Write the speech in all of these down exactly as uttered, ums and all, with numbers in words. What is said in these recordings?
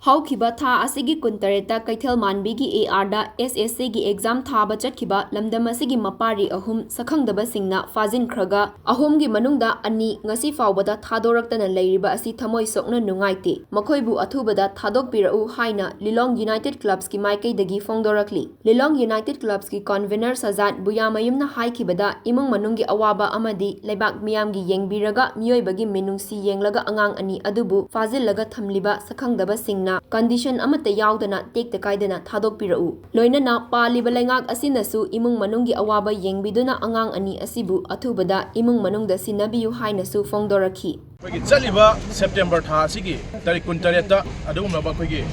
ꯍꯧꯈꯤꯕ ꯊꯥ ꯑꯁꯤꯒꯤ ꯀꯨꯟꯇꯔꯦꯠꯇ ꯀꯩꯊꯦꯜ ꯃꯥꯟꯕꯤꯒꯤ ARꯗ SSCꯒꯤ exam ꯊꯥꯕ ꯆꯠꯈꯤꯕ ꯂꯝꯗꯝ ꯑꯁꯤꯒꯤ ꯃꯄꯥꯔꯤ ꯑꯍꯨꯝ ꯁꯛꯈꯪꯗꯕꯁꯤꯡꯅ ꯐꯥꯖꯤꯟꯈ꯭ꯔꯒ, ꯑꯍꯨꯝꯒꯤ ꯃꯅꯨꯡꯗ ꯑꯅꯤ ꯉꯁꯤ ꯐꯥꯎꯕꯗ ꯊꯥꯗꯣꯔꯛꯇꯅ ꯂꯩꯔꯤꯕ ꯑꯁꯤ ꯊꯃꯣꯏ ꯁꯣꯛꯅ ꯅꯨꯡꯉꯥꯏꯇꯦ꯫ ꯃꯈꯣꯏꯕꯨ ꯑꯊꯨꯕꯗ ꯊꯥꯗꯣꯛꯄꯤꯔꯛꯎ ꯍꯥꯏꯅ ꯂꯤꯂꯣꯡ United Clubꯁꯀꯤ ꯃꯥꯏꯀꯩꯗꯒꯤ ꯐꯣꯡꯗꯣꯔꯛꯂꯤ꯫ ꯂꯤꯂꯣꯡ United Clubꯁꯀꯤ convener ꯁꯖꯥꯠ ꯕꯨꯌꯥꯃꯌꯨꯝꯅ ꯍꯥꯏꯈꯤꯕꯗ, ꯏꯃꯨꯡ ꯃꯅꯨꯡꯒꯤ ꯑꯋꯥꯕ ꯑꯃꯗꯤ ꯂꯩꯕꯥꯛ ꯃꯤꯌꯥꯝꯒꯤ ꯌꯦꯡꯕꯤꯔꯒ ꯃꯤꯑꯣꯏꯕꯒꯤ ꯃꯤꯅꯨꯡꯁꯤ ꯌꯦꯡꯂꯒ ꯑꯉꯥꯡ ꯑꯅꯤ ꯑꯗꯨꯕꯨ ꯐꯥꯖꯤꯜꯂꯒ ꯊꯝꯂꯤꯕ ꯁꯛꯈꯪꯗꯕꯁꯤꯡꯅ condition ꯑꯃꯠꯇ ꯌꯥꯎꯗꯅ ꯇꯦꯛꯇ ꯀꯥꯏꯗꯅ ꯊꯥꯗꯣꯛꯄꯤꯔꯛꯎ꯫ ꯂꯣꯏꯅꯅ ꯄꯥꯜꯂꯤꯕ ꯂꯩꯉꯥꯛ ꯑꯁꯤꯅꯁꯨ ꯏꯃꯨꯡ ꯃꯅꯨꯡꯒꯤ ꯑꯋꯥꯕ ꯌꯦꯡꯕꯤꯗꯨꯅ ꯑꯉꯥꯡ ꯑꯅꯤ ꯑꯁꯤꯕꯨ ꯑꯊꯨꯕꯗ ꯏꯃꯨꯡ ꯃꯅꯨꯡꯗ ꯁꯤꯟꯅꯕꯤꯌꯨ ꯍꯥꯏꯅꯁꯨ ꯐꯣꯡꯗꯣꯔꯛꯈꯤ꯫ ꯑꯩꯈꯣꯏꯒꯤ ꯆꯠꯂꯤꯕ September ꯊꯥ ꯑꯁꯤꯒꯤ ꯇꯥꯔꯤꯛ ꯀꯨꯟꯇꯔꯦꯠꯇ ꯑꯗꯨꯒꯨꯝꯂꯕ ꯑꯩꯈꯣꯏꯒꯤ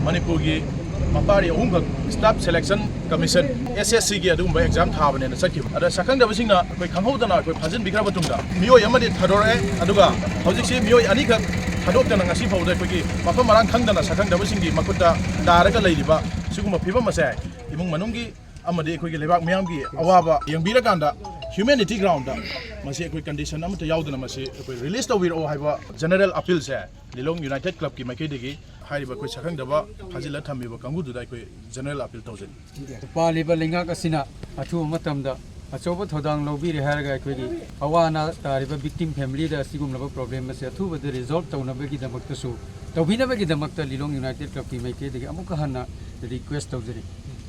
ꯃꯅꯤꯄꯨꯔꯒꯤ ꯃꯄꯥꯔꯤ ꯑꯍꯨꯝꯈꯛ Staff Selection Commission, SSCꯒꯤ ꯑꯗꯨꯒꯨꯝꯕ exam ꯊꯥꯕꯅꯦꯅ ꯆꯠꯈꯤꯕ꯫ ꯑꯗ ꯁꯛꯈꯪꯗꯕꯁꯤꯡꯅ ꯑꯩꯈꯣꯏ ꯈꯪꯍꯧꯗꯅ ꯑꯩꯈꯣꯏ ꯐꯥꯖꯤꯟꯕꯤꯈ꯭ꯔꯕ ꯃꯇꯨꯡꯗ ꯃꯤꯑꯣꯏ ꯑꯃꯗꯤ ꯊꯥꯗꯣꯔꯛꯑꯦ, ꯑꯗꯨꯒ ꯍꯧꯖꯤꯛꯁꯤ ꯃꯤꯑꯣꯏ ꯑꯅꯤꯈꯛ ꯊꯥꯗꯣꯛꯇꯅ ꯉꯁꯤ ꯐꯥꯎꯗ ꯑꯩꯈꯣꯏꯒꯤ ꯃꯐꯝ ꯃꯔꯥꯡ ꯈꯪꯗꯅ ꯁꯛꯈꯪꯗꯕꯁꯤꯡꯒꯤ ꯃꯈꯨꯠꯇ ꯇꯥꯔꯒ ꯂꯩꯔꯤꯕ ꯁꯤꯒꯨꯝꯕ ꯐꯤꯕꯝ ꯑꯁꯦ ꯏꯃꯨꯡ ꯃꯅꯨꯡꯒꯤ ꯑꯃꯗꯤ ꯑꯩꯈꯣꯏꯒꯤ ꯂꯩꯕꯥꯛ ꯃꯤꯌꯥꯝꯒꯤ ꯑꯋꯥꯕ ꯌꯦꯡꯕꯤꯔꯀꯥꯟꯗ humanity groundꯗ ꯃꯁꯤ ꯑꯩꯈꯣꯏ condition ꯑꯃꯠꯇ ꯌꯥꯎꯗꯅ ꯃꯁꯤ ꯑꯩꯈꯣꯏ release ꯇꯧꯕꯤꯔꯛꯑꯣ ꯍꯥꯏꯕ general appealꯁꯦ ꯂꯤꯂꯣꯡ United Clubꯀꯤ ꯃꯥꯏꯀꯩꯗꯒꯤ ꯍꯥꯏꯔꯤꯕ ꯑꯩꯈꯣꯏ ꯁꯛꯈꯪꯗꯕ ꯐꯥꯖꯤꯜꯂ ꯊꯝꯃꯤꯕ ꯀꯥꯡꯕꯨꯗꯨꯗ ꯑꯩꯈꯣꯏ general appeal ꯇꯧꯖꯔꯤ꯫ ꯄꯥꯜꯂꯤꯕ ꯂꯩꯉꯥꯛ ꯑꯁꯤꯅ ꯑꯊꯨꯕ ꯃꯇꯝꯗ ꯑꯆꯧꯕ ꯊꯧꯗꯥꯡ ꯂꯧꯕꯤꯔꯦ ꯍꯥꯏꯔꯒ ꯑꯩꯈꯣꯏꯒꯤ ꯑꯋꯥ ꯑꯅꯥ ꯇꯥꯔꯤꯕ victim familyꯗ ꯑꯁꯤꯒꯨꯝꯂꯕ problem ꯑꯁꯦ ꯑꯊꯨꯕꯗ resolve ꯇꯧꯅꯕꯒꯤꯗꯃꯛꯇꯁꯨ, ꯇꯧꯕꯤꯅꯕꯒꯤꯗꯃꯛꯇ ꯂꯤꯂꯣꯡ United Clubꯀꯤ ꯃꯥꯏꯀꯩꯗꯒꯤ ꯑꯃꯨꯛꯀ ꯍꯟꯅ request ꯇꯧꯖꯔꯤ꯫